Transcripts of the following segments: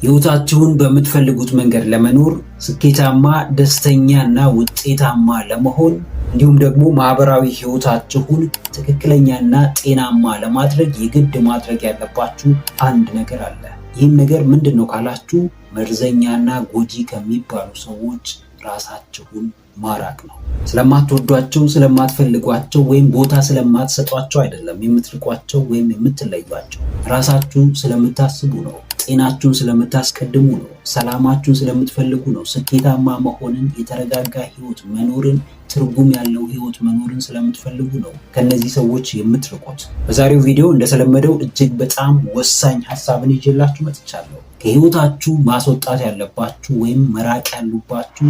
ሕይወታችሁን በምትፈልጉት መንገድ ለመኖር፣ ስኬታማ፣ ደስተኛና ውጤታማ ለመሆን፣ እንዲሁም ደግሞ ማህበራዊ ሕይወታችሁን ትክክለኛና ጤናማ ለማድረግ የግድ ማድረግ ያለባችሁ አንድ ነገር አለ። ይህም ነገር ምንድን ነው ካላችሁ፣ መርዘኛና ጎጂ ከሚባሉ ሰዎች ራሳችሁን ማራቅ ነው። ስለማትወዷቸው፣ ስለማትፈልጓቸው ወይም ቦታ ስለማትሰጧቸው አይደለም የምትርቋቸው ወይም የምትለዩቸው። ራሳችሁ ስለምታስቡ ነው። ጤናችሁን ስለምታስቀድሙ ነው። ሰላማችሁን ስለምትፈልጉ ነው። ስኬታማ መሆንን፣ የተረጋጋ ህይወት መኖርን፣ ትርጉም ያለው ህይወት መኖርን ስለምትፈልጉ ነው ከነዚህ ሰዎች የምትርቁት። በዛሬው ቪዲዮ እንደተለመደው እጅግ በጣም ወሳኝ ሀሳብን ይዤላችሁ መጥቻለሁ። ከህይወታችሁ ማስወጣት ያለባችሁ ወይም መራቅ ያሉባችሁ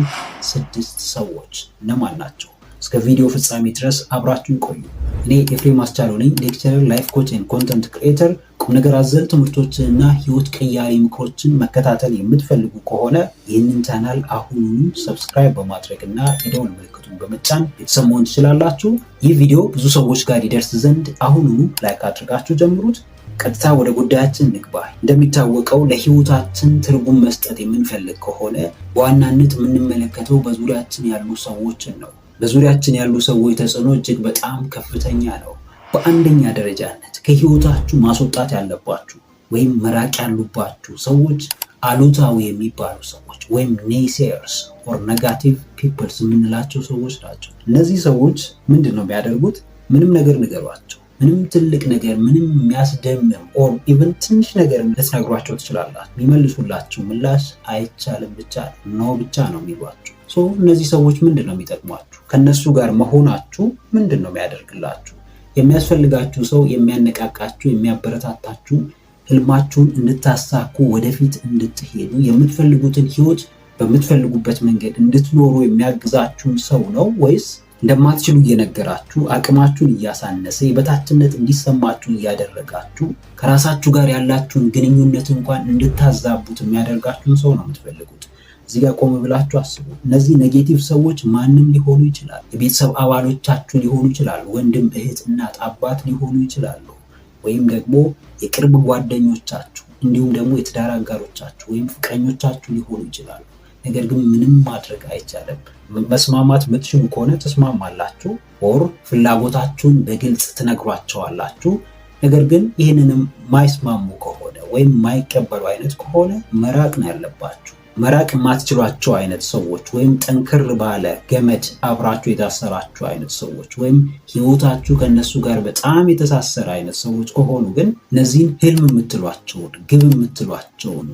ስድስት ሰዎች እነማን ናቸው? እስከ ቪዲዮ ፍጻሜ ድረስ አብራችሁን ቆዩ። እኔ ኤፍሬም አስቻለው ነኝ፣ lecturer፣ life coach and content creator። ቁም ነገር አዘል ትምህርቶችንና ህይወት ቀያሪ ምክሮችን መከታተል የምትፈልጉ ከሆነ ይህንን ቻናል አሁኑኑ subscribe በማድረግ እና የደወል ምልክቱን በመጫን ቤተሰብ መሆን ትችላላችሁ። ይህ ቪዲዮ ብዙ ሰዎች ጋር ይደርስ ዘንድ አሁኑኑ like አድርጋችሁ ጀምሩት። ቀጥታ ወደ ጉዳያችን እንግባ። እንደሚታወቀው ለህይወታችን ትርጉም መስጠት የምንፈልግ ከሆነ በዋናነት የምንመለከተው በዙሪያችን ያሉ ሰዎችን ነው። በዙሪያችን ያሉ ሰዎች ተጽዕኖ እጅግ በጣም ከፍተኛ ነው። በአንደኛ ደረጃነት ከህይወታችሁ ማስወጣት ያለባችሁ ወይም መራቅ ያሉባችሁ ሰዎች አሉታዊ የሚባሉ ሰዎች ወይም naysayers or negative peoples የምንላቸው ሰዎች ናቸው። እነዚህ ሰዎች ምንድን ነው የሚያደርጉት? ምንም ነገር ንገሯቸው፣ ምንም ትልቅ ነገር፣ ምንም የሚያስደምም or even ትንሽ ነገር ልትነግሯቸው ትችላላችሁ። የሚመልሱላችሁ ምላሽ አይቻልም ብቻ፣ no ብቻ ነው የሚሏችሁ። So እነዚህ ሰዎች ምንድን ነው የሚጠቅሟችሁ? ከእነሱ ጋር መሆናችሁ ምንድን ነው የሚያደርግላችሁ? የሚያስፈልጋችሁ ሰው የሚያነቃቃችሁ፣ የሚያበረታታችሁ፣ ህልማችሁን እንድታሳኩ፣ ወደፊት እንድትሄዱ፣ የምትፈልጉትን ህይወት በምትፈልጉበት መንገድ እንድትኖሩ የሚያግዛችሁን ሰው ነው ወይስ እንደማትችሉ እየነገራችሁ፣ አቅማችሁን እያሳነሰ፣ የበታችነት እንዲሰማችሁ እያደረጋችሁ፣ ከራሳችሁ ጋር ያላችሁን ግንኙነት እንኳን እንድታዛቡት የሚያደርጋችሁን ሰው ነው የምትፈልጉት? እዚህ ጋር ቆም ብላችሁ አስቡ። እነዚህ negative ሰዎች ማንም ሊሆኑ ይችላል። የቤተሰብ አባሎቻችሁ ሊሆኑ ይችላሉ። ወንድም፣ እህት፣ እናት፣ አባት ሊሆኑ ይችላሉ። ወይም ደግሞ የቅርብ ጓደኞቻችሁ፣ እንዲሁም ደግሞ የትዳር አጋሮቻችሁ ወይም ፍቅረኞቻችሁ ሊሆኑ ይችላሉ። ነገር ግን ምንም ማድረግ አይቻልም። መስማማት የምትችሉ ከሆነ ትስማማላችሁ፣ or ፍላጎታችሁን በግልጽ ትነግሯቸዋላችሁ። ነገር ግን ይህንንም ማይስማሙ ከሆነ ወይም ማይቀበሉ አይነት ከሆነ መራቅ ነው ያለባችሁ። መራቅ የማትችሏቸው አይነት ሰዎች ወይም ጠንከር ባለ ገመድ አብራችሁ የታሰራችሁ አይነት ሰዎች ወይም ህይወታችሁ ከእነሱ ጋር በጣም የተሳሰረ አይነት ሰዎች ከሆኑ ግን እነዚህን ህልም የምትሏቸውን፣ ግብ የምትሏቸውን